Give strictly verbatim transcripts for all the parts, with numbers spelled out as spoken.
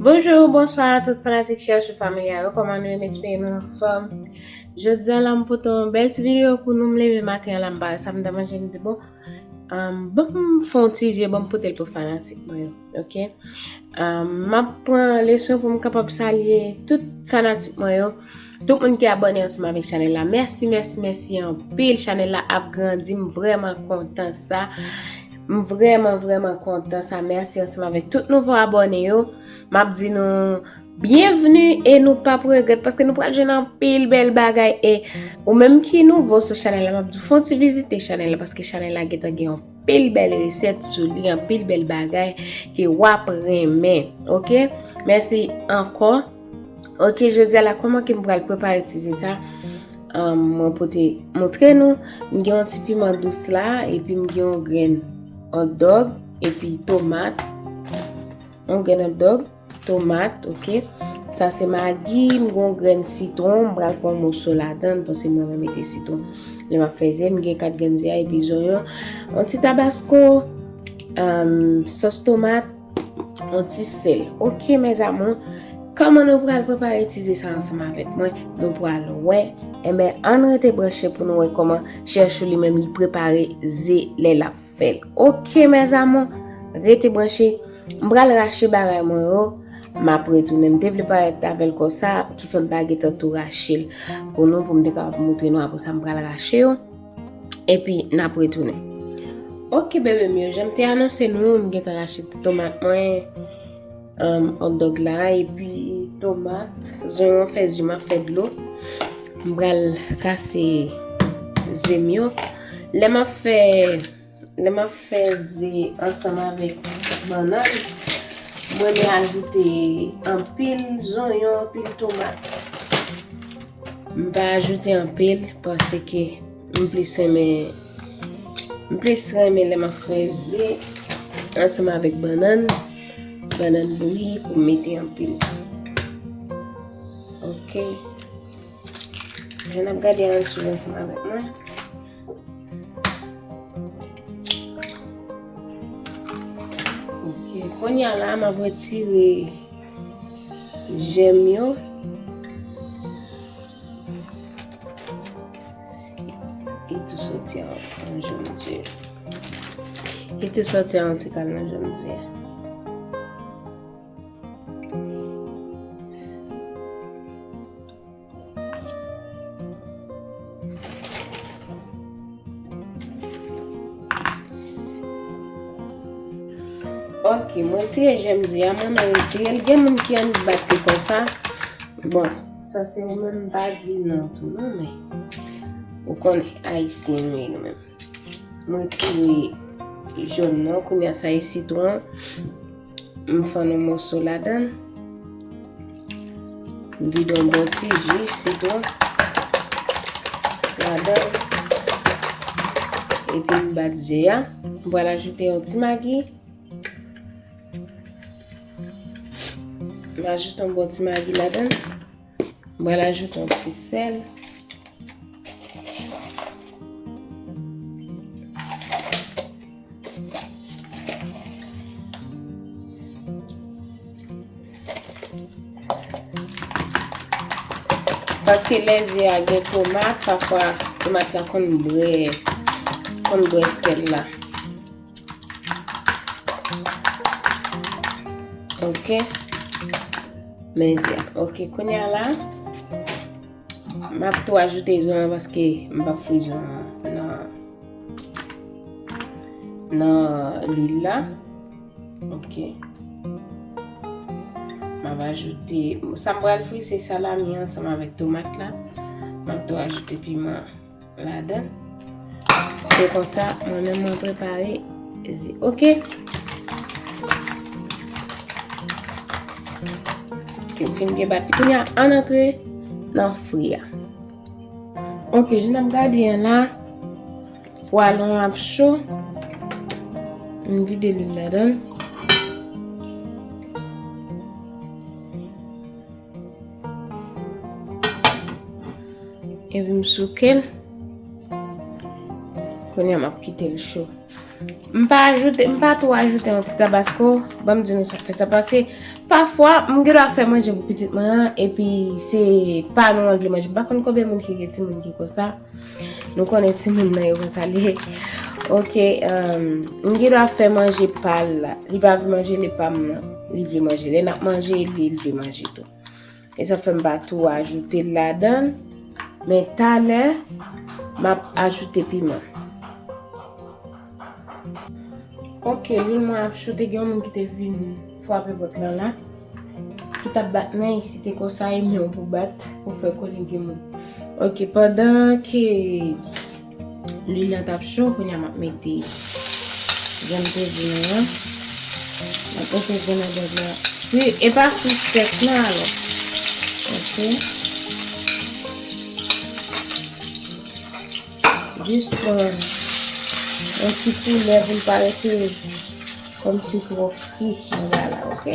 Bonjou, bonswa tout fanatik Chèchou Family a yo, kòman nou ye? M espere nou anfòm. Jodi a la, m pote yon bèl ti videyo pou nou. M leve maten an la, m pa wè sa m ta manje, m di, bon, um, ban m fè yon ti je, ban m pote l pou fanatik mwen yo, oke? Um, m ap pran leson pou m kapab salye tout fanatik mwen yo, tout moun ki abòne ansanm avèk chanèl la. Mèsi, mèsi, mèsi anpil. Chanèl la ap grandi, m vrèman kontan sa. M vrèman, vrèman kontan sa. Mèsi ansanm avèk tout nouvo abòne yo. M ap di nou byenvni e nou p ap regrèt paske nou pral jwenn anpil bèl bagay. E ou menm ki nouvo sou chanèl la, m ap di w fè yon ti vizite chanèl la paske chanèl la gentan gen yon pil bèl resèt sou li, anpil bèl bagay ke w ap renmen. Oke? Mèsi ankò. Oke, jodi a la, kòman ke m pral prepare ti je sa? Ahn, mwen pote montre nou. M gen yon ti piman dous la, epi m gen yon grenn hot dog, epi tomat. Yon grenn hot dog, tomat, oke. Sa se magi, m gen yon grenn sitwon, m pral pran yon moso ladan l, paske mwen renmen mete sitwon. Lè m ap fè ze, m gen kat grenn ze a, epi zonyon. Yon ti tabasko, ahn, sòs tomat, yon ti sèl. Oke, mes amours, kòman nou pral prepare ti ze sa ansanm avèk mwen? Nou pral wè. Enben, ann rete branche pou nou wè kòman Chèchou li menm li prepare ze lè l ap fè l. Oke, mes amours, rete branche. M pral rache bagay mwen yo. M ap retounen. M te vle parèt avè l konsa, ki fè m pa gentan tou rache l pou nou, pou m te kapab montre nou. Apre sa, m pral rache yo. Epi, n ap retounen. Oke, bebe m yo, jan m te anonse nou, m gentan rache ti tomat mwen, um, hot dog la, epi tomat, zonyon fè ji, m ap fè dlo. M pral kase ze m yo. Lè m ap fè, lè m ap fè ze ansanm avèk bannann, mwen renmen ajoute anpil zonyon, anpil tomat. M pa ajoute anpil paske m plis renmen, m plis renmen lè m ap fè ze ansanm avèk bannann, bannann bouyi pou m mete anpil. Oke. Jan n ap gade a, ann swiv ansanm avèk mwen. Oke, kounye a la, m ap retire jèm yo. Li tou soti an, an jòn ze. Li tou soti an ti kal nan jòn ze. Ok, mwen retire jèm ze a, mwen, mwen retire l. Gen moun ki annik bat li konsa. Bon, sa se ou menm, m pa di non tou non, men ou konnen ayisyen nou ye nou menm. Mwen retire jòn nan, kounye a sa e sitwon. M fann yon moso ladan l. M vide yon bon ti ji sitwon ladan l. Epi m bat ze a. M pral ajoute yon ti magi. M ajoute yon bon ti magi ladan l. M pral ajoute yon ti sèl. Paske lè ze a gen tomat, pafwa tomat la konn bwè, konn bwè sèl la. Ok. Men ze a. Ok, kounye a la, m ap tou ajoute zonyon an paske m p ap fri zonyon an nan, nan lwil la. Ok. M ap ajoute, sa m pral fri, se salami ansanm avèk tomat la. M ap tou ajoute piman ladan. Se konsa, mwen menm mwen prepare ze. Ok. Ok, m fin byen bat li. Kounye a, ann antre nan fri a. Ok, jan n ap gade an la, pwalon an ap cho. M vide lwil ladan l. Epi m souke l. Kounye a m ap kite l cho. M pa ajoute, m pa tou ajoute yon ti tabasko. Ban m di nou sa k fè sa. Paske pafwa, m gen dwa fè manje pou pitit mwen an, epi se pa nou an l vle manje. M pa konn konbyen moun ki gen timoun ki konsa. Nou konnen timoun nan yo konsa li ye. Ok, um, m gen dwa fè manje pa l la. Li pa vle manje, li pa m nan. Li vle manje. Lè n ap manje, li, li vle manje tou. E sa fè m pa tou ajoute l ladan l. Men talè, m ap ajoute piman. Ok, lwil mwen ap cho, te gen yon moun ki te vin frape pòt lan la. Ki t ap bat men, si te konsa, e men w pou bat, pou fè konnen gen moun. Ok, pandan ke lwil lan t ap cho, kounye a m ap mete vyann poze mwen an. M ap mete vyann nan djòb la. Fri, e pa fri sèk non alò. Ok. Jis pran yon ti koulè pou l pa rete kòmsi twò fri nan bagay la, ok?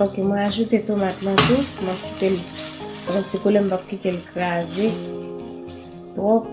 Ok, mwen ajoute tomat lan tou. M ap kite l pran ti koulè, m p ap kite l kraze twòp.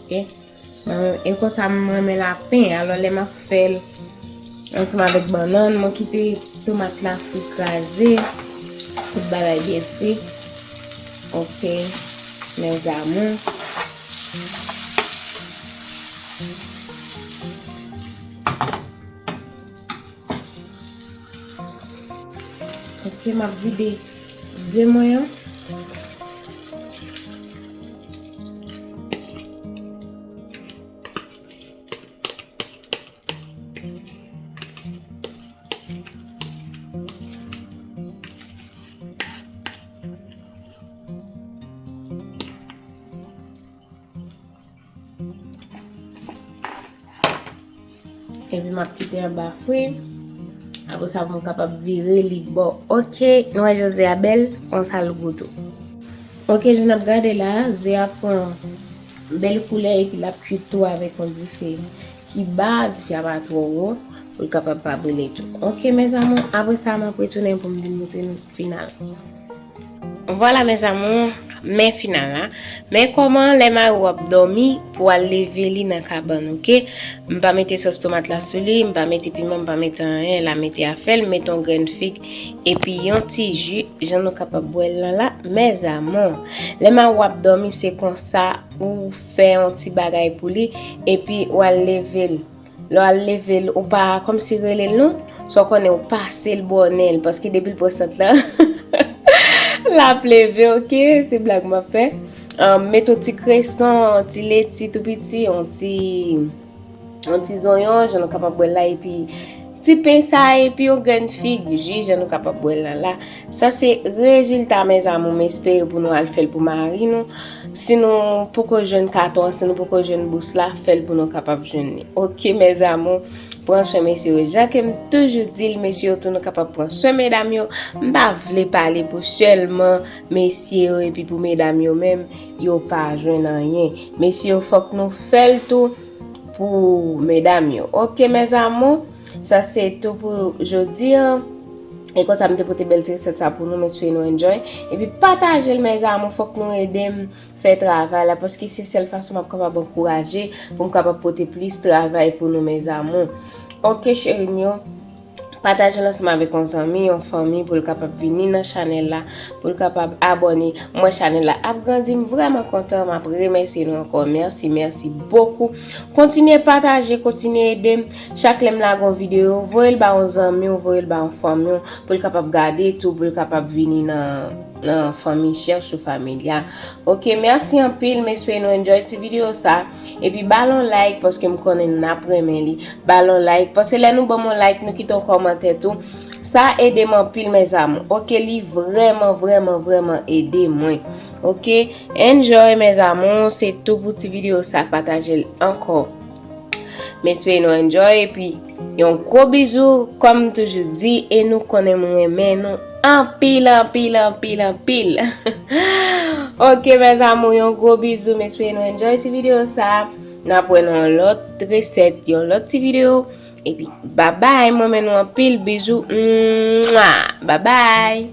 Ok. Mwen menm, e konsa m renmen lapen. Alò, lè m ap fè l ansanm avèk bannann, mwen kite tomat la fri kraze. Tout bagay byen fri. Ok, mes amours. Ok, m ap vide ze mwen an. Epi m ap kite anba fri. Apre sa, pou m kapab vire li bò. Ok, nou wè jan ze a bèl, on sa l gou tou. Ok, jan n ap gade la, ze a pran bèl koulè epi l ap kuit tou avèk yon dife ki ba, dife a pa twò wo, pou l kapab pa brile tou. Ok, mes amours, apre sa, m ap retounen pou m vin montre nou final. Vwala, mes amours, men final la. Men kòman lè mari w ap dòmi pou al leve li nan kabann, ok? M pa mete sòs tomat la sou li, m pa mete piman, m pa mete anyen, l a mete afè l, m mete yon grenn fig, epi yon ti ji, jan nou kapab bwè l lan la, mes amours. Lè mari w ap dòmi, se konsa ou fè yon ti bagay pou li, epi w al leve l. Lè w al leve l, ou pa kòmsi rele l non. Sa w konnen, ou pase l bò nen l, paske depi l pran sant lan, l ap leve, ok? Se blag m ap fè. Ahn, mete yon ti kreson, yon ti leti tou piti, yon ti, yon ti zonyon, jan nou kapab wè l la, epi ti pen sa, epi yon grenn fig ji, jan nou kapab wè l la la. Sa se rezilta, mes amours, m espere pou nou al fè l pou mari nou. Si nou poko jwenn katon an, si nou poko jwenn bous la, fè l pou nou kapab jwenn li. Ok, mes amours, pran swen mesye yo. Jan ke m toujou di l, mesye yo tou nou kapab pran swen medam yo. M pa vle pale pou sèlman mesye yo, epi pou medam yo menm, yo pa jwenn anyen. Mesye yo, fòk nou fè l tou pou medam yo. Ok, mes amours, sa se tou pou jodi an. E konsa m te pote bèl ti resèt sa pou nou, m espere nou enjoy. Epi pataje l, mes amours, fòk nou ede m fè travay la, paske se sèl fason m ap kapab ankouraje pou m kapab pote plis travay pou nou, mes amours. Ok, cheri m yo, pataje l ansanm avèk yon zanmi, yon fanmi, pou l kapab vini nan chanèl la, pou l kapab abòne. M wè chanèl la ap grandi, m vrèman kontan, m ap remèsye nou ankò. Mèsi, mèsi bokou. Kontinye pataje, kontinye ede m. Chak lè m lage yon videyo, voye l ba yon zanmi w, voye l ba yon fanmi w, pou l kapab gade tou, pou l kapab vini nan, nan fanmi Chèchou Familya. Ok, mèsi anpil, m espere nou enjoy ti videyo sa. Epi ba l yon like, paske m konnen n ap renmen li. Ba l yon like, paske lè nou ban m yon like, nou kite yon kòmantè tou. Sa ede m anpil, mes amours. Ok, li vrèman, vrèman, vrèman ede mwen. Ok, enjoy, mes amours. Se tou pou ti videyo sa, pataje l ankò. M espere nou enjoy, epi yon gwo bizou, kòm m toujou di, e nou konnen m renmen nou anpil, anpil, anpil, anpil. Ok, mes amours, yon gwo bizou, m espere nou enjoy ti videyo sa. N ap wè nan yon lòt resèt, yon lòt ti videyo. Epi, babay, m renmen nou anpil, bizou. Mwa! Babay!